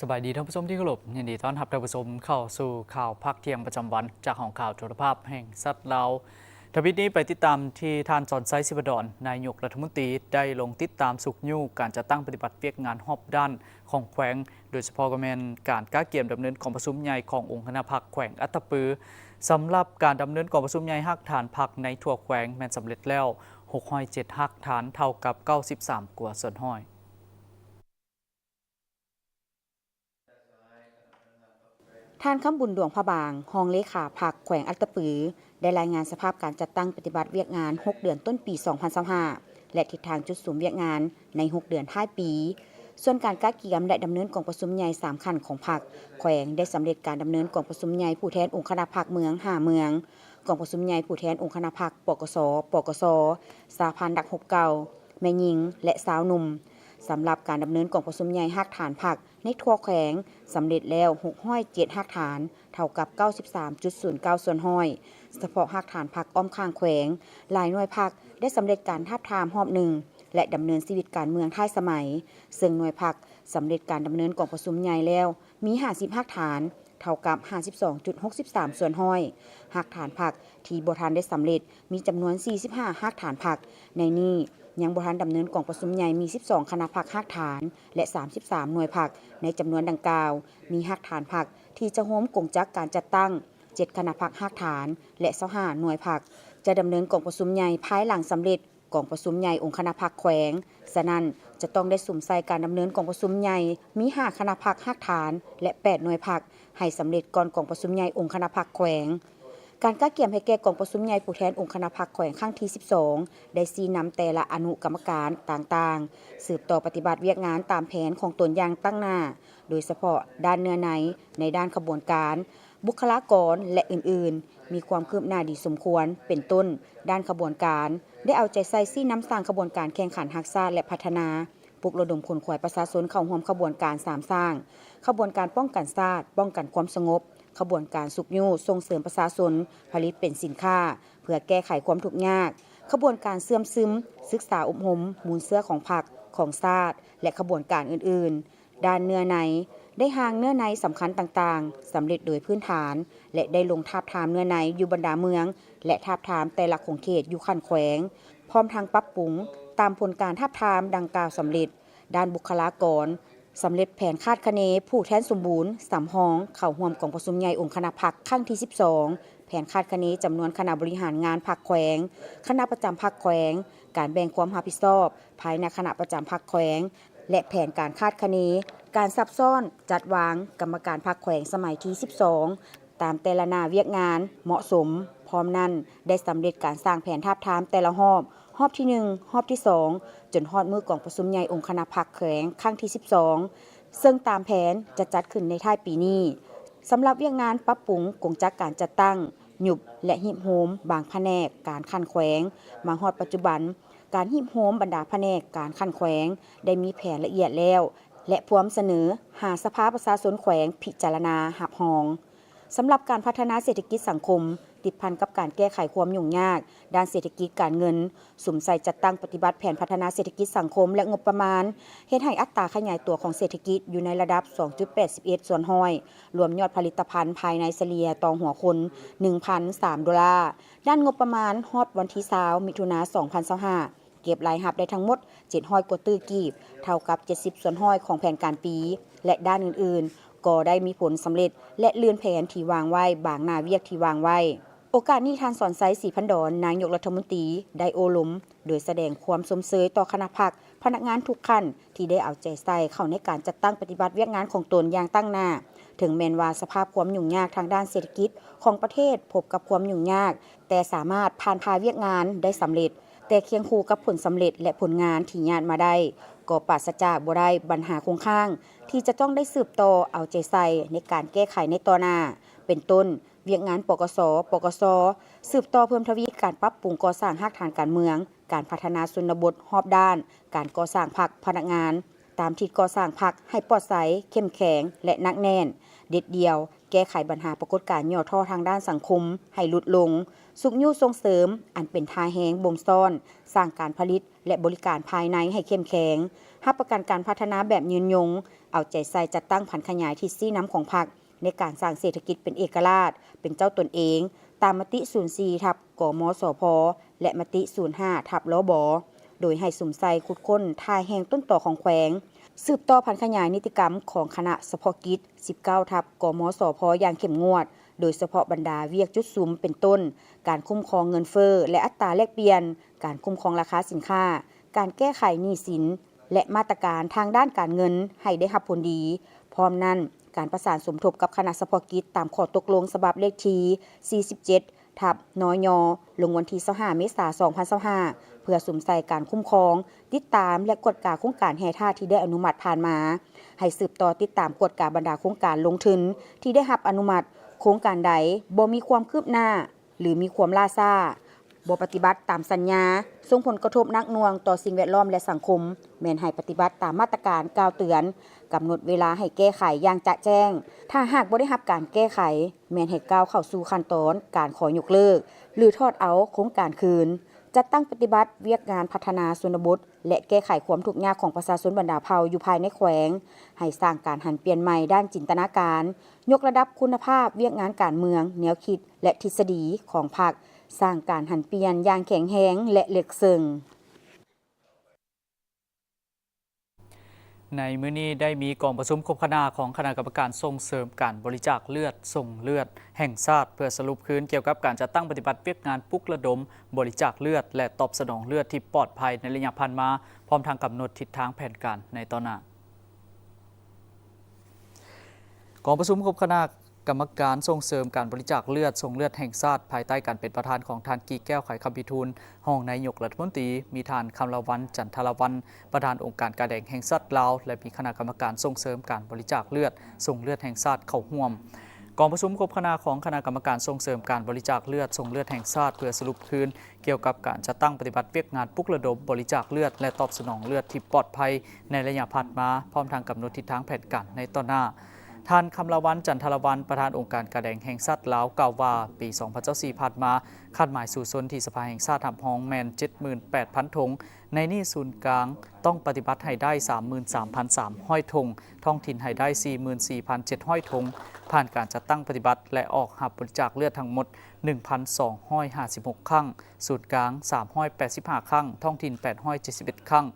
ສະບາຍດີທ່ານຜູ້ຊົມທີ່ເຄົາລົບ, ຍິນດີຕ້ອນຮັບທ່ານຜູ້ຊົມເຂົ້າສູ່ຂ່າວພາກທ່ຽງປະຈຳວັນ ຈາກຫ້ອງຂ່າວໂທລະພາບແຫ່ງຊາດລາວ. ທຳອິດນີ້ໄປຕິດຕາມທີ່ທ່ານ ສອນໄຊ ສີພັນດອນ ນາຍົກລັດຖະມົນຕີ ໄດ້ລົງຕິດຕາມຊຸກຍູ້ການຈັດຕັ້ງປະຕິບັດວຽກງານຮອບດ້ານຂອງແຂວງ, ໂດຍສະເພາະກໍແມ່ນການກະກຽມດຳເນີນກອງປະຊຸມໃຫຍ່ຂອງອົງຄະນະພັກແຂວງອັດຕະປື. ສຳລັບການດຳເນີນກອງປະຊຸມໃຫຍ່ຮາກຖານພັກໃນທົ່ວແຂວງແມ່ນສຳເລັດແລ້ວຫົກຮ້ອຍເຈັດຮາກຖານ, ເທົ່າກັບເກົ້າສິບສາມກວ່າສ່ວນຮ້ອຍ. ທ່ານ ຄຳບຸນ ດວງພະບາງ ຮອງເລຂາພັກແຂວງອັດຕະປື ໄດ້ລາຍງານສະພາບການຈັດຕັ້ງປະຕິບັດວຽກງານຫົກເດືອນຕົ້ນປີສອງພັນຊາວຫ້າ ແລະ ທິດທາງຈຸດສຸມວຽກງານໃນຫົກເດືອນທ້າຍປີ. ສ່ວນການກະກຽມ ແລະ ດຳເນີນກອງປະຊຸມໃຫຍ່ສາມຂັ້ນຂອງພັກ, ແຂວງໄດ້ສຳເລັດການດຳເນີນກອງປະຊຸມໃຫຍ່ຜູ້ແທນອົງຄະນະພັກເມືອງຫ້າເມືອງ, ກອງປະຊຸມໃຫຍ່ຜູ້ແທນອົງຄະນະພັກ ປກສ, ປກສ, ສະຫະພັນນັກຮົບເກົ່າ, ແມ່ຍິງ ແລະ ຊາວໜຸ່ມ. ສຳລັບການດຳເນີນກອງປະຊຸມໃຫຍ່ຮາກຖານພັກໃນທົ່ວແຂວງ ສຳເລັດແລ້ວຫົກຮ້ອຍເຈັດຮາກຖານ, ເທົ່າກັບເກົ້າສິບສາມຈຸດສູນເກົ້າສ່ວນຮ້ອຍ. ສະເພາະຮາກຖານພັກອ້ອມຂ້າງແຂວງ, ຫຼາຍໜ່ວຍພັກໄດ້ສຳເລັດການທາບທາມຮອບໜຶ່ງ ແລະ ດຳເນີນຊີວິດການເມືອງທ້າຍສະໄໝ, ເຊິ່ງໜ່ວຍພັກສຳເລັດການດຳເນີນກອງປະຊຸມໃຫຍ່ແລ້ວ ມີຫ້າສິບຮາກຖານ, ເທົ່າກັບຫ້າສິບສອງຈຸດຫົກສິບສາມສ່ວນຮ້ອຍ. ຮາກຖານພັກທີ່ບໍ່ທັນໄດ້ສຳເລັດມີຈຳນວນສີ່ສິບຫ້າຮາກຖານພັກ, ໃນນີ້ຍັງບໍ່ທັນດຳເນີນກອງປະຊຸມໃຫຍ່ມີສິບສອງຄະນະພັກຮາກຖານ ແລະ ສາມສິບສາມໜ່ວຍພັກ. ໃນຈຳນວນດັ່ງກ່າວ ມີຮາກຖານພັກທີ່ຈະໂຮມກົງຈັກການຈັດຕັ້ງເຈັດຄະນະພັກຮາກຖານ ແລະ ຊາວຫ້າໜ່ວຍພັກ. ຈະດຳເນີນກອງປະຊຸມໃຫຍ່ພາຍຫຼັງສຳເລັດ ກອງປະຊຸມໃຫຍ່ອົງຄະນະພັກແຂວງ, ສະນັ້ນຈະຕ້ອງໄດ້ສຸມໃສ່ການດຳເນີນກອງປະຊຸມໃຫຍ່ມີຫ້າຄະນະພັກຮາກຖານ ແລະ ແປດໜ່ວຍພັກ ໃຫ້ສຳເລັດກ່ອນກອງປະຊຸມໃຫຍ່ອົງຄະນະພັກແຂວງ. ການກະກຽມໃຫ້ແກ່ກອງປະຊຸມໃຫຍ່ຜູ້ແທນອົງຄະນະພັກແຂວງຄັ້ງທີສິບສອງ ໄດ້ຊີ້ນຳແຕ່ລະອະນຸກຳມະການຕ່າງໆ ສືບຕໍ່ປະຕິບັດວຽກງານຕາມແຜນຂອງຕົນຢ່າງຕັ້ງໜ້າ, ໂດຍສະເພາະດ້ານເນື້ອໃນ, ໃນດ້ານຂະບວນການ, ບຸກຄະລາກອນ ແລະ ອື່ນໆ ມີຄວາມຄືບໜ້າດີສົມຄວນ, ເປັນຕົ້ນ ດ້ານຂະບວນການ ໄດ້ເອົາໃຈໃສ່ຊີ້ນຳສ້າງຂະບວນການແຂ່ງຂັນຮັກຊາດ ແລະ ພັດທະນາ, ປຸກລະດົມຂົນຂວາຍປະຊາຊົນເຂົ້າຮ່ວມຂະບວນການສາມສ້າງ, ຂະບວນການປ້ອງກັນຊາດ, ປ້ອງກັນຄວາມສະຫງົບ, ຂະບວນການຊຸກຍູ້ສົ່ງເສີມປະຊາຊົນຜະລິດເປັນສິນຄ້າ ເພື່ອແກ້ໄຂຄວາມທຸກຍາກ, ຂະບວນການເຊື່ອມຊຶມ, ສຶກສາອົບຮົມມູນເຊື້ອຂອງພັກ, ຂອງຊາດ ແລະ ຂະບວນການອື່ນໆ. ດ້ານເນື້ອໃນ ໄດ້ຮ່າງເນື້ອໃນສຳຄັນຕ່າງໆ ສຳເລັດໂດຍພື້ນຖານ ແລະ ໄດ້ລົງທາບທາມເນື້ອໃນຢູ່ບັນດາເມືອງ ແລະ ທາບທາມແຕ່ລະຂົງເຂດຢູ່ຂັ້ນແຂວງ, ພ້ອມທັງປັບປຸງຕາມຜົນການທາບທາມດັ່ງກ່າວສຳເລັດ. ດ້ານບຸກຄະລາກອນ, ສຳເລັດແຜນຄາດຄະເນຜູ້ແທນສົມບູນ, ສຳຮອງ ເຂົ້າຮ່ວມກອງປະຊຸມໃຫຍ່ອົງຄະນະພັກຄັ້ງທີສິບສອງ, ແຜນຄາດຄະເນຈຳນວນຄະນະບໍລິຫານງານພັກແຂວງ, ຄະນະປະຈຳພັກແຂວງ, ການແບ່ງຄວາມຮັບຜິດຊອບພາຍໃນຄະນະປະຈຳພັກແຂວງ ແລະ ແຜນການຄາດຄະເນ, ການຊັບຊ້ອນ, ຈັດວາງກຳມະການພັກແຂວງສະໄໝທີສິບສອງ ຕາມແຕ່ລະໜ້າວຽກງານເໝາະສົມ. ພ້ອມນັ້ນ, ໄດ້ສຳເລັດການສ້າງແຜນທາບທາມແຕ່ລະຮອບ, ຮອບທີໜຶ່ງ, ຮອບທີສອງ ຈົນຮອດມື້ກອງປະຊຸມໃຫຍ່ອົງຄະນະພັກແຂວງຄັ້ງທີສິບສອງ ເຊິ່ງຕາມແຜນຈະຈັດຂຶ້ນໃນທ້າຍປີນີ້. ສຳລັບວຽກງານປັບປຸງກົງຈັກການຈັດຕັ້ງ, ຍຸບ ແລະ ຮີບໂຮມບາງພະແນກການຂັ້ນແຂວງ, ມາຮອດປັດຈຸບັນ, ການຮີບໂຮມບັນດາພະແນກການຂັ້ນແຂວງໄດ້ມີແຜນລະອຽດແລ້ວ ແລະ ພວມສະເໜີຫາສະພາປະຊາຊົນແຂວງພິຈາລະນາຮັບຮອງ. ສຳລັບການພັດທະນາເສດຖະກິດສັງຄົມ, ຕິດພັນກັບການແກ້ໄຂຄວາມຫຍຸ້ງຍາກດ້ານເສດຖະກິດການເງິນ, ສຸມໃສ່ຈັດຕັ້ງປະຕິບັດແຜນພັດທະນາເສດຖະກິດສັງຄົມ ແລະ ງົບປະມານ, ເຮັດໃຫ້ອັດຕາຂະຫຍາຍຕົວຂອງເສດຖະກິດຢູ່ໃນລະດັບສອງຈຸດແປດສິບເອັດສ່ວນຮ້ອຍ ລວມຍອດຜະລິດຕະພັນພາຍໃນສະເລ່ຍຕໍ່ຫົວຄົນໜຶ່ງພັນສາມໂດລາ. ດ້ານງົບປະມານ, ຮອດວັນທີຊາວ ມິຖຸນາ ສອງພັນຊາວຫ້າ ເກັບລາຍຮັບໄດ້ທັງໝົດເຈັດຮ້ອຍກວ່າຕື້ກີບ, ເທົ່າກັບເຈັດສິບສ່ວນຮ້ອຍຂອງແຜນການປີ ແລະ ດ້ານອື່ນໆ ກໍໄດ້ມີຜົນສຳເລັດ ແລະ ລື່ນແຜນທີ່ວາງໄວ້, ບາງໜ້າວຽກທີ່ວາງໄວ້. ໂອກາດນີ້, ທ່ານ ສອນໄຊ ສີພັນດອນ ນາຍົກລັດຖະມົນຕີ ໄດ້ໂອ້ລົມ ໂດຍສະແດງຄວາມຊົມເຊີຍຕໍ່ຄະນະພັກ, ພະນັກງານທຸກຂັ້ນ ທີ່ໄດ້ເອົາໃຈໃສ່ເຂົ້າໃນການຈັດຕັ້ງປະຕິບັດວຽກງານຂອງຕົນຢ່າງຕັ້ງໜ້າ. ເຖິງແມ່ນວ່າສະພາບຄວາມຫຍຸ້ງຍາກທາງດ້ານເສດຖະກິດຂອງປະເທດພົບກັບຄວາມຫຍຸ້ງຍາກ, ແຕ່ສາມາດຜ່ານຜ່າວຽກງານໄດ້ສຳເລັດ. ແຕ່ຄຽງຄູ່ກັບຜົນສຳເລັດ ແລະ ຜົນງານທີ່ຍາດມາໄດ້, ກໍປາສະຈາກບໍ່ໄດ້ບັນຫາຄົງຄ້າງ ທີ່ຈະຕ້ອງໄດ້ສືບຕໍ່ເອົາໃຈໃສ່ໃນການແກ້ໄຂໃນຕໍ່ໜ້າ, ເປັນຕົ້ນ ວຽກງານ ປກສ, ປກສ ສືບຕໍ່ເພີ່ມທະວີການປັບປຸງກໍ່ສ້າງຮາກຖານການເມືອງ, ການພັດທະນາຊົນນະບົດຮອບດ້ານ, ການກໍ່ສ້າງພັກ, ພະນັກງານ, ຕາມທິດກໍ່ສ້າງພັກໃຫ້ປອດໃສ, ເຂັ້ມແຂງ ແລະ ໜັກແໜ້ນ, ເດັດດ່ຽວ, ແກ້ໄຂບັນຫາປາກົດການຫຍໍ້ທໍ້ທາງດ້ານສັງຄົມໃຫ້ຫຼຸດລົງ, ຊຸກຍູ້ສົ່ງເສີມອັນເປັນທ່າແຮງບົ່ມຊ້ອນ, ສ້າງການຜະລິດ ແລະ ບໍລິການພາຍໃນໃຫ້ເຂັ້ມແຂງ, ຮັບປະກັນການພັດທະນາແບບຍືນຍົງ, ເອົາໃຈໃສ່ຈັດຕັ້ງຜັນຂະຫຍາຍທິດຊີ້ນຳຂອງພັກ ໃນການສ້າງເສດຖະກິດເປັນເອກະລາດ, ເປັນເຈົ້າຕົນເອງ, ຕາມມະຕິສູນສີ່ທັບ ກມສພ ແລະ ມະຕິສູນຫ້າທັບ ລບ ໂດຍໃຫ້ສຸມໃສ່ຂຸດຄົ້ນທ່າແຮງຕົ້ນຕໍຂອງແຂວງ, ສືບຕໍ່ຜັນຂະຫຍາຍນິຕິກຳຂອງຄະນະສະເພາະກິດສິບເກົ້າທັບ ກມສພ ຢ່າງເຂັ້ມງວດ, ໂດຍສະເພາະບັນດາວຽກຈຸດສຸມເປັນຕົ້ນ ການຄຸ້ມຄອງເງິນເຟີ້ ແລະ ອັດຕາແລກປ່ຽນ, ການຄຸ້ມຄອງລາຄາສິນຄ້າ, ການແກ້ໄຂໜີ້ສິນ ແລະ ມາດຕະການທາງດ້ານການເງິນໃຫ້ໄດ້ຮັບຜົນດີ. ພ້ອມນັ້ນ, ການປະສານສົມທົບກັບຄະນະສະເພາະກິດຕາມຂໍ້ຕົກລົງສະບັບເລກທີສີ່ສິບເຈັດທັບ ນຍ ລົງວັນທີຊາວຫ້າ ເມສາ ສອງພັນຊາວຫ້າ ເພື່ອສຸມໃສ່ການຄຸ້ມຄອງ, ຕິດຕາມ ແລະ ກວດກາໂຄງການແຮ່ທາດທີ່ໄດ້ອະນຸມັດຜ່ານມາ, ໃຫ້ສືບຕໍ່ຕິດຕາມກວດກາບັນດາໂຄງການລົງທຶນທີ່ໄດ້ຮັບອະນຸມັດ, ໂຄງການໃດບໍ່ມີຄວາມຄືບໜ້າ ຫຼື ມີຄວາມລ່າຊ້າ, ບໍ່ປະຕິບັດຕາມສັນຍາ, ສົ່ງຜົນກະທົບໜັກໜ່ວງຕໍ່ສິ່ງແວດລ້ອມ ແລະ ສັງຄົມ, ແມ່ນໃຫ້ປະຕິບັດຕາມມາດຕະການກ່າວເຕືອນ, ກຳນົດເວລາໃຫ້ແກ້ໄຂຢ່າງຈະແຈ້ງ. ຖ້າຫາກບໍ່ໄດ້ຮັບການແກ້ໄຂ, ແມ່ນໃຫ້ກ້າວເຂົ້າສູ່ຂັ້ນຕອນການຂໍຍົກເລີກ ຫຼື ຖອດເອົາໂຄງການຄືນ. ຈັດຕັ້ງປະຕິບັດວຽກງານພັດທະນາຊົນນະບົດ ແລະ ແກ້ໄຂຄວາມທຸກຍາກຂອງປະຊາຊົນບັນດາເຜົ່າຢູ່ພາຍໃນແຂວງ, ໃຫ້ສ້າງການຫັນປ່ຽນໃໝ່ດ້ານຈິນຕະນາການ, ຍົກລະດັບຄຸນນະພາບວຽກງານການເມືອງ, ແນວຄິດ ແລະ ທິດສະດີຂອງພັກ, ສ້າງການຫັນປ່ຽນຢ່າງແຂງແຮງ ແລະ ເລິກເຊິ່ງ. ໃນມື້ນີ້ໄດ້ມີກອງປະຊຸມຄົບຄະນະຂອງຄະນະກຳມະການສົ່ງເສີມການບໍລິຈາກເລືອດ, ສົ່ງເລືອດແຫ່ງຊາດ ເພື່ອສະຫຼຸບຄືນກ່ຽວກັບການຈັດຕັ້ງປະຕິບັດວຽກງານປຸກລະດົມບໍລິຈາກເລືອດ ແລະ ຕອບສະໜອງເລືອດທີ່ປອດໄພໃນໄລຍະຜ່ານມາ, ພ້ອມທັງກຳນົດທິດທາງແຜນການໃນຕໍ່ໜ້າ. ກອງປະຊຸມຄົບຄະນະກຳມະການສົ່ງເສີມການບໍລິຈາກເລືອດ, ສົ່ງເລືອດແຫ່ງຊາດ ພາຍໃຕ້ການເປັນປະທານຂອງທ່ານ ກີແກ້ວ ໄຂຄຳພິທູນ ຮອງນາຍົກລັດຖະມົນຕີ, ມີທ່ານ ຄຳລາວັນ ຈັນທະລາວັນ ປະທານອົງການກາແດງແຫ່ງຊາດລາວ ແລະ ມີຄະນະກຳມະການສົ່ງເສີມການບໍລິຈາກເລືອດ, ສົ່ງເລືອດແຫ່ງຊາດເຂົ້າຮ່ວມ. ກອງປະຊຸມຄົບຄະນະຂອງຄະນະກຳມະການສົ່ງເສີມການບໍລິຈາກເລືອດ, ສົ່ງເລືອດແຫ່ງຊາດ ເພື່ອສະຫຼຸບຄືນ ກ່ຽວກັບການຈັດຕັ້ງປະຕິບັດວຽກງານປຸກລະດົມບໍລິຈາກເລືອດ ແລະ ຕອບສະໜອງເລືອດທີ່ປອດໄພໃນໄລຍະຜ່ານມາ, ພ້ອມທັງກຳນົດທິດທາງແຜນການໃນຕໍ່ໜ້າ. ທ່ານ ຄຳລາວັນ ຈັນທະລາວັນ ປະທານອົງການກາແດງແຫ່ງຊາດລາວ ກ່າວວ່າ ປີສອງພັນຊາວສີ່ຜ່ານມາ, ຄາດໝາຍສູ້ຊົນທີ່ສະພາແຫ່ງຊາດຮັບຮອງແມ່ນເຈັດໝື່ນແປດພັນຖົງ, ໃນນີ້ສູນກາງຕ້ອງປະຕິບັດໃຫ້ໄດ້ສາມໝື່ນສາມພັນສາມຮ້ອຍຖົງ, ທ້ອງຖິ່ນໃຫ້ໄດ້ສີ່ໝື່ນສີ່ພັນເຈັດຮ້ອຍຖົງ, ຜ່ານການຈັດຕັ້ງປະຕິບັດ ແລະ ອອກຮັບບໍລິຈາກເລືອດທັງໝົດໜຶ່ງພັນສອງຮ້ອຍຫ້າສິບຫົກຄັ້ງ, ສູນກາງສາມຮ້ອຍແປດສິບຫ້າຄັ້ງ, ທ້ອງຖິ່ນແປດຮ້ອຍເຈັດສິບເອັດຄັ້ງ.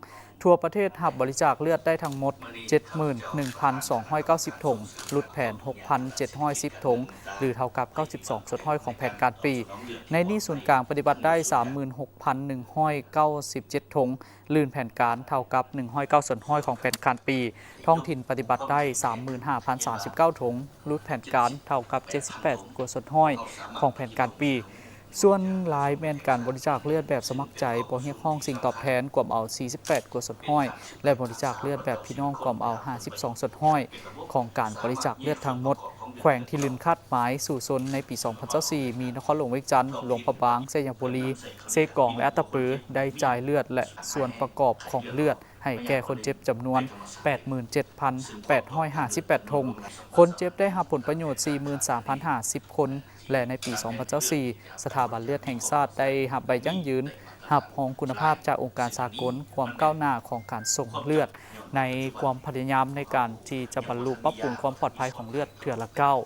ທົ່ວປະເທດຮັບບໍລິຈາກເລືອດໄດ້ທັງໝົດເຈັດໝື່ນໜຶ່ງພັນສອງຮ້ອຍເກົ້າສິບຖົງ, ຫຼຸດແຜນຫົກພັນເຈັດຮ້ອຍສິບຖົງ ຫຼື ເທົ່າກັບເກົ້າສິບສອງສ່ວນຮ້ອຍຂອງແຜນການປີ. ໃນນີ້ສູນກາງປະຕິບັດໄດ້ສາມໝື່ນຫົກພັນໜຶ່ງຮ້ອຍເກົ້າສິບເຈັດຖົງ, ລື່ນແຜນການເທົ່າກັບໜຶ່ງຮ້ອຍເກົ້າສ່ວນຮ້ອຍຂອງແຜນການປີ, ທ້ອງຖິ່ນປະຕິບັດໄດ້ສາມໝື່ນຫ້າພັນສາມສິບເກົ້າຖົງ, ຫຼຸດແຜນການເທົ່າກັບເຈັດສິບແປດກວ່າສ່ວນຮ້ອຍຂອງແຜນການປີ. ສ່ວນຫຼາຍແມ່ນການບໍລິຈາກເລືອດແບບສະໝັກໃຈ ບໍ່ຮຽກຮ້ອງສິ່ງຕອບແທນ ກວມເອົາສີ່ສິບແປດກວ່າສ່ວນຮ້ອຍ ແລະ ບໍລິຈາກເລືອດແບບພີ່ນ້ອງ ກວມເອົາຫ້າສິບສອງສ່ວນຮ້ອຍຂອງການບໍລິຈາກເລືອດທັງໝົດ. ແຂວງທີ່ລື່ນຄາດໝາຍສູ້ຊົນໃນປີສອງພັນຊາວສີ່ ມີນະຄອນຫຼວງວຽງຈັນ, ຫຼວງພະບາງ, ໄຊຍະບູລີ, ເຊກອງ ແລະ ອັດຕະປື ໄດ້ຈ່າຍເລືອດ ແລະ ສ່ວນປະກອບຂອງເລືອດ ໃຫ້ແກ່ຄົນເຈັບຈຳນວນແປດໝື່ນເຈັດພັນແປດຮ້ອຍຫ້າສິບແປດຖົງ, ຄົນເຈັບໄດ້ຮັບຜົນປະໂຫຍດສີ່ໝື່ນສາມພັນຫ້າສິບຄົນ ແລະ ໃນປີສອງພັນຊາວສີ່ ສະຖາບັນເລືອດແຫ່ງຊາດໄດ້ຮັບໃບຢັ້ງຢືນຮັບຮອງຄຸນນະພາບຈາກອົງການສາກົນ ຄວາມກ້າວໜ້າຂອງການສົ່ງເລືອດ ໃນຄວາມພະຍາຍາມໃນການທີ່ຈະບັນລຸປັບປຸງຄວາມປອດໄພຂອງເລືອດເທື່ອລະກ້າວ.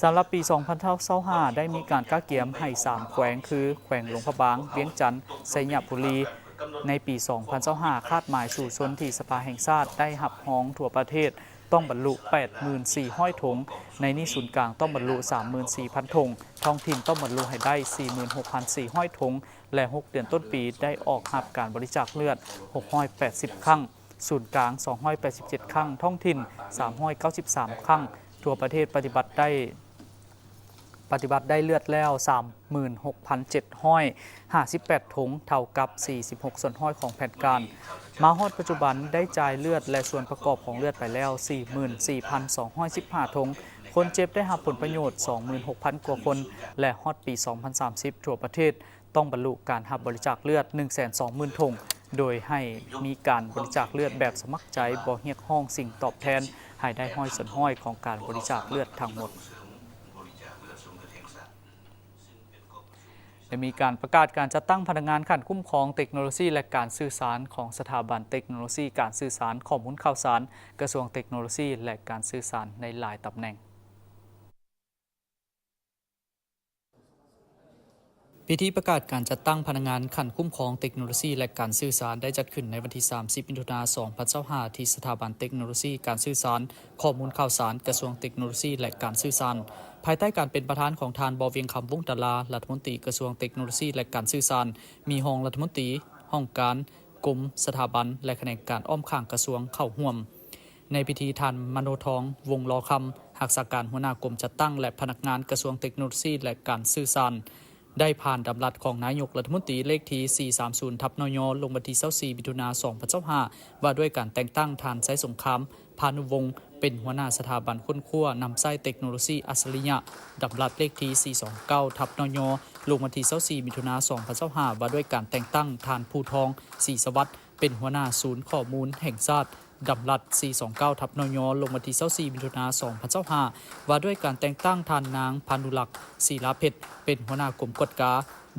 ສຳລັບປີສອງພັນຊາວຫ້າ ໄດ້ມີການກະກຽມໃຫ້ສາມແຂວງ ຄື ແຂວງຫຼວງພະບາງ, ວຽງຈັນ, ໄຊຍະບູລີ. ໃນປີສອງພັນຊາວຫ້າ ຄາດໝາຍສູ້ຊົນທີ່ສະພາແຫ່ງຊາດໄດ້ຮັບຮອງທົ່ວປະເທດ ຕ້ອງບັນລຸແປດໝື່ນສີ່ຮ້ອຍຖົງ, ໃນນີ້ສູນກາງຕ້ອງບັນລຸສາມໝື່ນສີ່ພັນຖົງ, ທ້ອງຖິ່ນຕ້ອງບັນລຸໃຫ້ໄດ້ສີ່ໝື່ນຫົກພັນສີ່ຮ້ອຍຖົງ ແລະ ຫົກເດືອນຕົ້ນປີໄດ້ອອກຮັບການບໍລິຈາກເລືອດຫົກຮ້ອຍແປດສິບຄັ້ງ, ສູນກາງສອງຮ້ອຍແປດສິບເຈັດຄັ້ງ, ທ້ອງຖິ່ນສາມຮ້ອຍເກົ້າສິບສາມຄັ້ງ. ທົ່ວປະເທດປະຕິບັດໄດ້ ປະຕິບັດໄດ້ເລືອດແລ້ວສາມໝື່ນຫົກພັນເຈັດຮ້ອຍຫ້າສິບແປດຖົງ, ເທົ່າກັບສີ່ສິບຫົກສ່ວນຮ້ອຍຂອງແຜນການ. ມາຮອດປັດຈຸບັນໄດ້ຈ່າຍເລືອດ ແລະ ສ່ວນປະກອບຂອງເລືອດໄປແລ້ວສີ່ໝື່ນສີ່ພັນສອງຮ້ອຍສິບຫ້າຖົງ, ຄົນເຈັບໄດ້ຮັບຜົນປະໂຫຍດສອງໝື່ນຫົກພັນກວ່າຄົນ ແລະ ຮອດປີສອງພັນສາມສິບ ທົ່ວປະເທດຕ້ອງບັນລຸການຮັບບໍລິຈາກເລືອດໜຶ່ງແສນສອງໝື່ນຖົງ, ໂດຍໃຫ້ມີການບໍລິຈາກເລືອດແບບສະໝັກໃຈ, ບໍ່ຮຽກຮ້ອງສິ່ງຕອບແທນ, ໃຫ້ໄດ້ຮ້ອຍສ່ວນຮ້ອຍຂອງການບໍລິຈາກເລືອດທັງໝົດ. ໄດ້ມີການປະກາດການຈັດຕັ້ງພະນັກງານຂັ້ນຄຸ້ມຄອງເຕັກໂນໂລຊີ ແລະ ການສື່ສານ ຂອງສະຖາບັນເຕັກໂນໂລຊີການສື່ສານ, ຂໍ້ມູນຂ່າວສານ, ກະຊວງເຕັກໂນໂລຊີ ແລະ ການສື່ສານ ໃນຫຼາຍຕຳແໜ່ງ. ພິທີປະກາດການຈັດຕັ້ງພະນັກງານຂັ້ນຄຸ້ມຄອງເຕັກໂນໂລຊີ ແລະ ການສື່ສານ ໄດ້ຈັດຂຶ້ນໃນວັນທີສາມສິບ ມິຖຸນາ ສອງພັນຊາວຫ້າ ທີ່ສະຖາບັນເຕັກໂນໂລຊີການສື່ສານ, ຂໍ້ມູນຂ່າວສານ, ກະຊວງເຕັກໂນໂລຊີ ແລະ ການສື່ສານ, ພາຍໃຕ້ການເປັນປະທານຂອງທ່ານ ບໍວຽງຄຳ ວົງຕາລາ, ລັດຖະມົນຕີກະຊວງເຕັກໂນໂລຊີ ແລະ ການສື່ສານ, ມີຮອງລັດຖະມົນຕີ, ຫ້ອງການ, ກົມ, ສະຖາບັນ ແລະ ຂະແໜງການອ້ອມຂ້າງກະຊວງເຂົ້າຮ່ວມ. ໃນພິທີ, ທ່ານ ມະໂນທອງ ວົງລໍຄຳ, ຮັກສາການຫົວໜ້າກົມຈັດຕັ້ງ ແລະ ພະນັກງານກະຊວງເຕັກໂນໂລຊີ ແລະ ການສື່ສານ, ໄດ້ຜ່ານດຳລັດຂອງນາຍົກລັດຖະມົນຕີເລກທີສີ່ສາມສູນ ທັບ ນຍ ລົງວັນທີຊາວສີ່ ມິຖຸນາ ສອງພັນຊາວຫ້າ ວ່າດ້ວຍການແຕ່ງຕັ້ງທ່ານ ໄຊສົງຄາມ ພານຸວົງ ເປັນຫົວໜ້າສະຖາບັນຄົ້ນຄວ້ານຳໃຊ້ເຕັກໂນໂລຊີອັດສະລິຍະ, ດຳລັດເລກທີສີ່ສອງເກົ້າ ທັບ ນຍ ລົງວັນທີຊາວສີ່ ມິຖຸນາ ສອງພັນຊາວຫ້າ ວ່າດ້ວຍການແຕ່ງຕັ້ງທ່ານ ພູທອງ ສີສະຫວັດ ເປັນຫົວໜ້າສູນຂໍ້ມູນແຫ່ງຊາດ, ດຳລັດສີ່ສອງເກົ້າ ທັບ ນຍ ລົງວັນທີຊາວສີ່ ມິຖຸນາ ສອງພັນຊາວຫ້າ ວ່າດ້ວຍການແຕ່ງຕັ້ງທ່ານນາງ ພານຸລັກ ສີລາເພັດ ເປັນຫົວໜ້າກົມກວດກາ,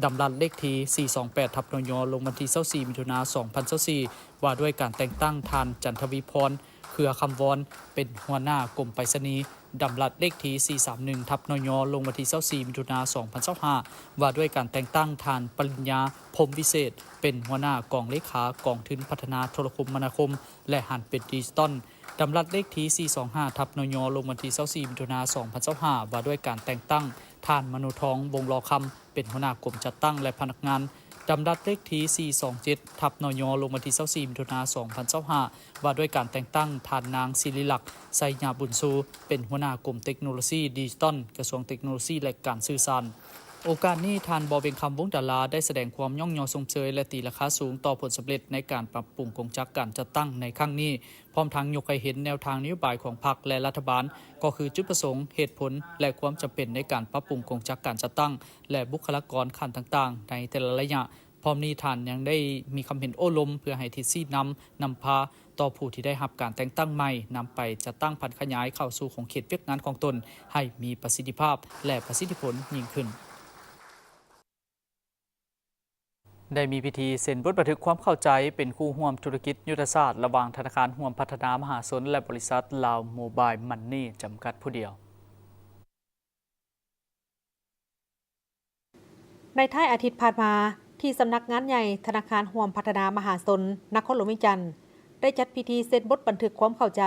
ດຳລັດເລກທີສີ່ສອງແປດ ທັບ ນຍ ລົງວັນທີຊາວສີ່ ມິຖຸນາ ສອງພັນຊາວສີ່ ວ່າດ້ວຍການແຕ່ງຕັ້ງທ່ານ ຈັນທະວີພອນ ເຄືອຄຳວອນ ເປັນຫົວໜ້າກົມໄປສະນີ, ດຳລັດເລກທີສີ່ສາມໜຶ່ງ ທັບ ນຍ ລົງວັນທີຊາວສີ່ ມິຖຸນາ ສອງພັນຊາວຫ້າ ວ່າດ້ວຍການແຕ່ງຕັ້ງທ່ານ ປະລິນຍາ ພົມວິເສດ ເປັນຫົວໜ້າກອງເລຂາກອງທຶນພັດທະນາໂທລະຄົມມະນາຄົມ ແລະ ຫັນເປັນດິຈິຕອນ, ດຳລັດເລກທີສີ່ສອງຫ້າ ທັບ ນຍ ລົງວັນທີຊາວສີ່ ມິຖຸນາ ສອງພັນຊາວຫ້າ ວ່າດ້ວຍການແຕ່ງຕັ້ງທ່ານ ມະໂນທອງ ວົງລໍຄຳ ເປັນຫົວໜ້າກົມຈັດຕັ້ງ ແລະ ພະນັກງານ, ດຳລັດເລກທີສີ່ສອງເຈັດ ທັບ ນຍ ລົງວັນທີຊາວສີ່ ມິຖຸນາ ສອງພັນຊາວຫ້າ ວ່າດ້ວຍການແຕ່ງຕັ້ງທ່ານນາງ ສິລິລັກ ໄຊຍະບຸນຊູ ເປັນຫົວໜ້າກົມເຕັກໂນໂລຊີດິຈິຕອນ ກະຊວງເຕັກໂນໂລຊີ ແລະ ການສື່ສານ. ໂອກາດນີ້, ທ່ານ ບໍວຽງຄຳ ວົງຕາລາ ໄດ້ສະແດງຄວາມຍ້ອງຍໍຊົມເຊີຍ ແລະ ຕີລາຄາສູງຕໍ່ຜົນສຳເລັດໃນການປັບປຸງກົງຈັກການຈັດຕັ້ງໃນຄັ້ງນີ້, ພ້ອມທັງຍົກໃຫ້ເຫັນແນວທາງນະໂຍບາຍຂອງພັກ ແລະ ລັດຖະບານ ກໍຄືຈຸດປະສົງ, ເຫດຜົນ ແລະ ຄວາມຈຳເປັນໃນການປັບປຸງກົງຈັກການຈັດຕັ້ງ ແລະ ບຸກຄະລາກອນຂັ້ນຕ່າງໆໃນແຕ່ລະໄລຍະ. ພ້ອມນີ້, ທ່ານຍັງໄດ້ມີຄຳເຫັນໂອ້ລົມເພື່ອໃຫ້ທິດຊີ້ນຳ, ນຳພາຕໍ່ຜູ້ທີ່ໄດ້ຮັບການແຕ່ງຕັ້ງໃໝ່ ນຳໄປຈັດຕັ້ງຜັນຂະຫຍາຍເຂົ້າສູ່ຂົງເຂດວຽກງານຂອງຕົນໃຫ້ມີປະສິດທິພາບ ແລະ ປະສິດທິຜົນຍິ່ງຂຶ້ນ. ໄດ້ມີພິທີເຊັນບົດບັນທຶກຄວາມເຂົ້າໃຈເປັນຄູ່ຮ່ວມທຸລະກິດຍຸດທະສາດ ລະຫວ່າງທະນາຄານຮ່ວມພັດທະນາມະຫາຊົນ ແລະ ບໍລິສັດລາວໂມບາຍມັນນີຈຳກັດຜູ້ດຽວ. ໃນທ້າຍອາທິດຜ່ານມາ, ທີ່ສຳນັກງານໃຫຍ່ທະນາຄານຮ່ວມພັດທະນາມະຫາຊົນ ນະຄອນຫຼວງວຽງຈັນ ໄດ້ຈັດພິທີເຊັນບົດບັນທຶກຄວາມເຂົ້າໃຈ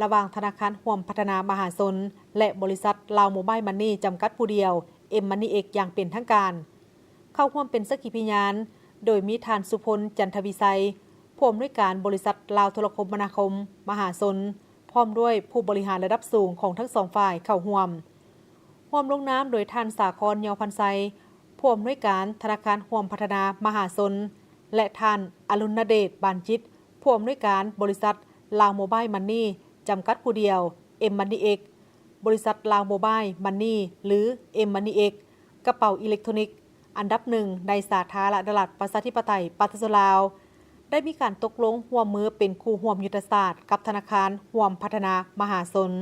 ລະຫວ່າງທະນາຄານຮ່ວມພັດທະນາມະຫາຊົນ ແລະ ບໍລິສັດລາວໂມບາຍມັນນີຈຳກັດຜູ້ດຽວ ເອັມ ມັນນີ ເອັກ ຢ່າງເປັນທາງການ. ເຂົ້າຮ່ວມເປັນສັກຂີພະຍານ ໂດຍມີທ່ານ ສຸພົນ ຈັນທະວິໄຊ ຜູ້ອຳນວຍການບໍລິສັດລາວໂທລະຄົມມະນາຄົມມະຫາຊົນ ພ້ອມດ້ວຍຜູ້ບໍລິຫານລະດັບສູງຂອງທັງສອງຝ່າຍເຂົ້າຮ່ວມ. ຮ່ວມລົງນາມໂດຍທ່ານ ສາຄອນ ຍໍພັນໄຊ ຜູ້ອຳນວຍການທະນາຄານຮ່ວມພັດທະນາມະຫາຊົນ ແລະ ທ່ານ ອະລຸນນະເດດ ບານຈິດ ຜູ້ອຳນວຍການບໍລິສັດລາວໂມບາຍມັນນີຈຳກັດຜູ້ດຽວ ເອັມ ມັນນີ ເອັກ ບໍລິສັດລາວໂມບາຍມັນນີ ຫຼື ເອັມ ມັນນີ ເອັກ ກະເປົາອີເລັກໂທຣນິກ ອັນດັບໜຶ່ງ ໃນສາທາລະນະລັດ ປະຊາທິປະໄຕ ປະຊາຊົນລາວ ໄດ້ມີການຕົກລົງຮ່ວມມືເປັນຄູ່ຮ່ວມຍຸດທະສາດກັບທະນາຄານຮ່ວມພັດທະນາມະຫາຊົນ.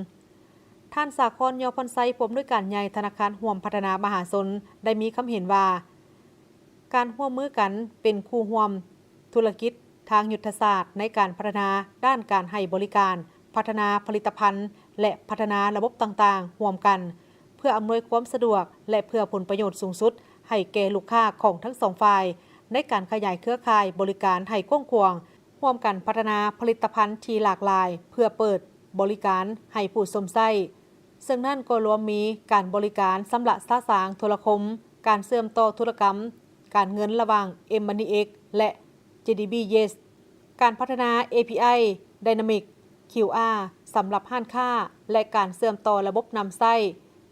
ທ່ານ ສາຄອນ ຍໍພັນໄຊ ຜູ້ອຳນວຍການໃຫຍ່ທະນາຄານຮ່ວມພັດທະນາມະຫາຊົນ ໄດ້ມີຄຳເຫັນວ່າ ການຮ່ວມມືກັນເປັນຄູ່ຮ່ວມທຸລະກິດທາງຍຸດທະສາດໃນການພັດທະນາດ້ານການໃຫ້ບໍລິການ, ພັດທະນາຜະລິດຕະພັນ ແລະ ພັດທະນາລະບົບຕ່າງໆຮ່ວມກັນ ເພື່ອອຳນວຍຄວາມສະດວກ ແລະ ເພື່ອຜົນປະໂຫຍດສູງສຸດໃຫ້ແກ່ລູກຄ້າຂອງທັງສອງຝ່າຍ ໃນການຂະຫຍາຍເຄືອຂ່າຍບໍລິການໃຫ້ກວ້າງຂວາງ, ຮ່ວມກັນພັດທະນາຜະລິດຕະພັນທີ່ຫຼາກຫຼາຍ ເພື່ອເປີດບໍລິການໃຫ້ຜູ້ຊົມໃຊ້, ເຊິ່ງນັ້ນກໍລວມມີການບໍລິການຊຳລະສະສາງໂທລະຄົມ, ການເຊື່ອມຕໍ່ທຸລະກຳການເງິນລະຫວ່າງ ເອັມ ມັນນີ ເອັກ ແລະ ເຈດີບີ ເຢສ, ການພັດທະນາ ເອພີໄອ ໄດນາມິກ ຄິວອາ ສຳລັບຮ້ານຄ້າ ແລະ ການເຊື່ອມຕໍ່ລະບົບນຳໃຊ້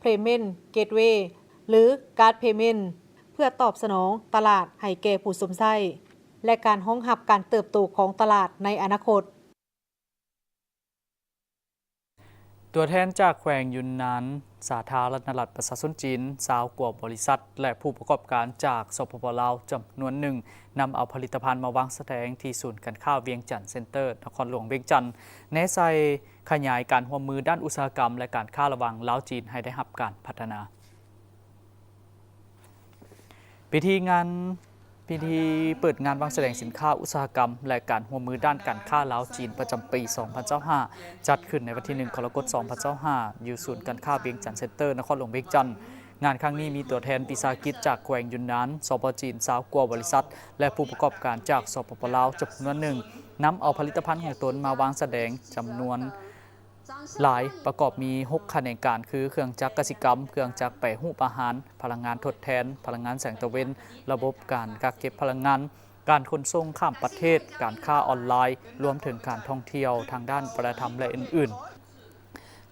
ເພເມັນ ເກດເວ ຫຼື ກາດເພເມັນ ເພື່ອຕອບສະໜອງຕະຫຼາດໃຫ້ແກ່ຜູ້ຊົມໃຊ້ ແລະ ການຮອງຮັບການເຕີບໂຕຂອງຕະຫຼາດໃນອະນາຄົດ. ຕົວແທນຈາກແຂວງຢຸນນານ, ສາທາລະນະລັດປະຊາຊົນຈີນ, ຊາວກວ່າບໍລິສັດ ແລະ ຜູ້ປະກອບການຈາກ ສປປ ລາວ ຈຳນວນໜຶ່ງ ນຳເອົາຜະລິດຕະພັນມາວາງສະແດງທີ່ສູນການຄ້າວຽງຈັນເຊັນເຕີ ນະຄອນຫຼວງວຽງຈັນ, ແນໃສ່ຂະຫຍາຍການຮ່ວມມືດ້ານອຸດສາຫະກຳ ແລະ ການຄ້າລະຫວ່າງລາວ-ຈີນໃຫ້ໄດ້ຮັບການພັດທະນາ. ພິທີງານ ພິທີເປີດງານວາງສະແດງສິນຄ້າອຸດສາຫະກຳ ແລະ ການຮ່ວມມືດ້ານການຄ້າລາວ-ຈີນ ປະຈຳປີສອງພັນຊາວຫ້າ ຈັດຂຶ້ນໃນວັນທີໜຶ່ງ ກໍລະກົດ ສອງພັນຊາວຫ້າ ຢູ່ສູນການຄ້າວຽງຈັນເຊັນເຕີ ນະຄອນຫຼວງວຽງຈັນ. ງານຄັ້ງນີ້ມີຕົວແທນວິສາຫະກິດຈາກແຂວງຢຸນນານ, ສປ ຈີນ ຊາວກວ່າບໍລິສັດ ແລະ ຜູ້ປະກອບການຈາກ ສປປ ລາວ ຈຳນວນໜຶ່ງ ນຳເອົາຜະລິດຕະພັນຂອງຕົນມາວາງສະແດງຈຳນວນ ຫຼາຍ ປະກອບມີຫົກຂະແໜງການ ຄື ເຄື່ອງຈັກກະສິກຳ, ເຄື່ອງຈັກແປຮູບອາຫານ, ພະລັງງານທົດແທນ, ພະລັງງານແສງຕາເວັນ, ລະບົບການກັກເກັບພະລັງງານ, ການຂົນສົ່ງຂ້າມປະເທດ, ການຄ້າອອນລາຍ, ລວມເຖິງການທ່ອງທ່ຽວທາງດ້ານວັດທະນະທຳ ແລະ ອື່ນໆ.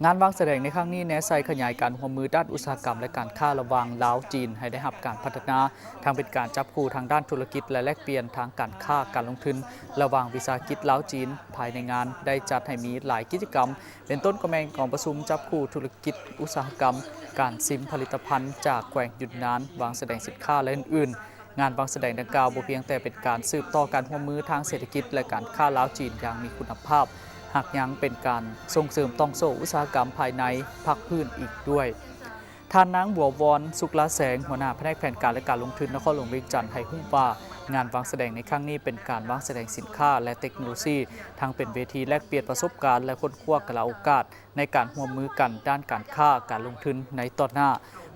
ງານວາງສະແດງໃນຄັ້ງນີ້ແນໃສ່ຂະຫຍາຍການຮ່ວມມືດ້ານອຸດສາຫະກຳ ແລະ ການຄ້າລະຫວ່າງລາວ-ຈີນ ໃຫ້ໄດ້ຮັບການພັດທະນາ ທັງເປັນການຈັບຄູ່ທາງດ້ານທຸລະກິດ ແລະ ແລກປ່ຽນທາງການຄ້າການລົງທຶນ ລະຫວ່າງວິສາຫະກິດລາວ-ຈີນ. ພາຍໃນງານໄດ້ຈັດໃຫ້ມີຫຼາຍກິດຈະກຳ ເປັນຕົ້ນກໍແມ່ນກອງປະຊຸມຈັບຄູ່ທຸລະກິດອຸດສາຫະກຳ, ການຊິມຜະລິດຕະພັນຈາກແຂວງຢຸນນານ, ວາງສະແດງສິນຄ້າ ແລະ ອື່ນໆ. ງານວາງສະແດງດັ່ງກ່າວບໍ່ພຽງແຕ່ເປັນການສືບຕໍ່ການຮ່ວມມືທາງເສດຖະກິດ ແລະ ການຄ້າລາວ-ຈີນຢ່າງມີຄຸນນະພາບ, ຫາກຍັງເປັນການສົ່ງເສີມຕ່ອງໂສ້ອຸດສາຫະກຳພາຍໃນພາກພື້ນອີກດ້ວຍ. ທ່ານນາງ ບົວວອນ ສຸກລາແສງ ຫົວໜ້າພະແນກແຜນການ ແລະ ການລົງທຶນນະຄອນຫຼວງວຽງຈັນ ໃຫ້ຮູ້ວ່າ ງານວາງສະແດງໃນຄັ້ງນີ້ເປັນການວາງສະແດງສິນຄ້າ ແລະ ເຕັກໂນໂລຊີ, ທັງເປັນເວທີແລກປ່ຽນປະສົບການ ແລະ ຄົ້ນຄວ້າກາລະໂອກາດໃນການຮ່ວມມືກັນດ້ານການຄ້າການລົງທຶນໃນຕໍ່ໜ້າ.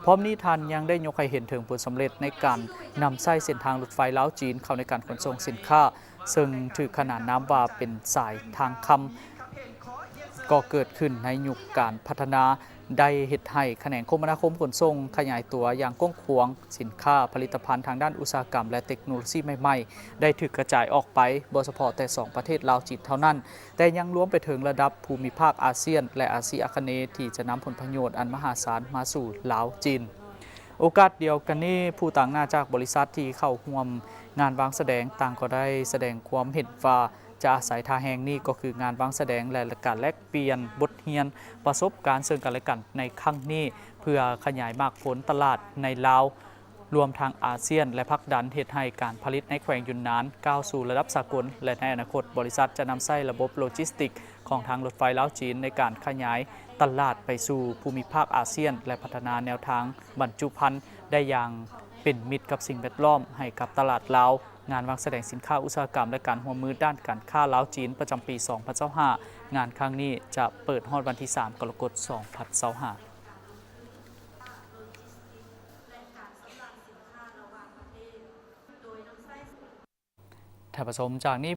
ພ້ອມນີ້ທ່ານຍັງໄດ້ຍົກໃຫ້ເຫັນເຖິງຜົນສຳເລັດໃນການນຳໃຊ້ເສັ້ນທາງລົດໄຟລາວ-ຈີນເຂົ້າໃນການຂົນສົ່ງສິນຄ້າ, ເຊິ່ງຖືກຂນານນາມວ່າເປັນສາຍທາງຄຳ ກໍເກີດຂຶ້ນໃນຍຸກການພັດທະນາ ໄດ້ເຮັດໃຫ້ຂະແໜງຄົມມະນາຄົມຂົນສົ່ງຂະຫຍາຍຕົວຢ່າງກວ້າງຂວາງ, ສິນຄ້າຜະລິດຕະພັນທາງດ້ານອຸດສາຫະກຳ ແລະ ເຕັກໂນໂລຊີໃໝ່ໆ ໄດ້ຖືກກະຈາຍອອກໄປ, ບໍ່ສະເພາະແຕ່ສອງປະເທດລາວ-ຈີນເທົ່ານັ້ນ, ແຕ່ຍັງລວມໄປເຖິງລະດັບພູມິພາກອາຊຽນ ແລະ ອາຊີອາຄະເນ ທີ່ຈະນຳຜົນປະໂຫຍດອັນມະຫາສານມາສູ່ລາວ-ຈີນ. ໂອກາດດຽວກັນນີ້, ຜູ້ຕາງໜ້າຈາກບໍລິສັດທີ່ເຂົ້າຮ່ວມງານວາງສະແດງຕ່າງກໍໄດ້ສະແດງຄວາມເຫັນວ່າ ຈະອາໄສທ່າແຮງນີ້ກໍຄືງານວາງສະແດງ ແລະ ການແລກປ່ຽນບົດຮຽນປະສົບການເຊິ່ງກັນ ແລະ ກັນໃນຄັ້ງນີ້ ເພື່ອຂະຫຍາຍໝາກຜົນຕະຫຼາດໃນລາວ ລວມທັງອາຊຽນ ແລະ ຜັກດັນເຮັດໃຫ້ການຜະລິດໃນແຂວງຢຸນນານກ້າວສູ່ລະດັບສາກົນ ແລະ ໃນອະນາຄົດບໍລິສັດຈະນຳໃຊ້ລະບົບໂລຈິສຕິກຂອງທາງລົດໄຟລາວ-ຈີນ ໃນການຂະຫຍາຍຕະຫຼາດໄປສູ່ພູມິພາກອາຊຽນ ແລະ ພັດທະນາແນວທາງບັນຈຸພັນໄດ້ຢ່າງເປັນມິດກັບສິ່ງແວດລ້ອມໃຫ້ກັບຕະຫຼາດລາວ. ງານວາງສະແດງສິນຄ້າອຸດສາຫະກຳ ແລະ ການຮ່ວມມືດ້ານການຄ້າລາວ-ຈີນ ປະຈຳປີສອງພັນຊາວຫ້າ ງານຄັ້ງນີ້ຈະເປີດຮອດວັນທີສາມ ກໍລະກົດ ສອງພັນຊາວຫ້າ. ທ່ານຜູ້ຊົມ, ຈາກນີ້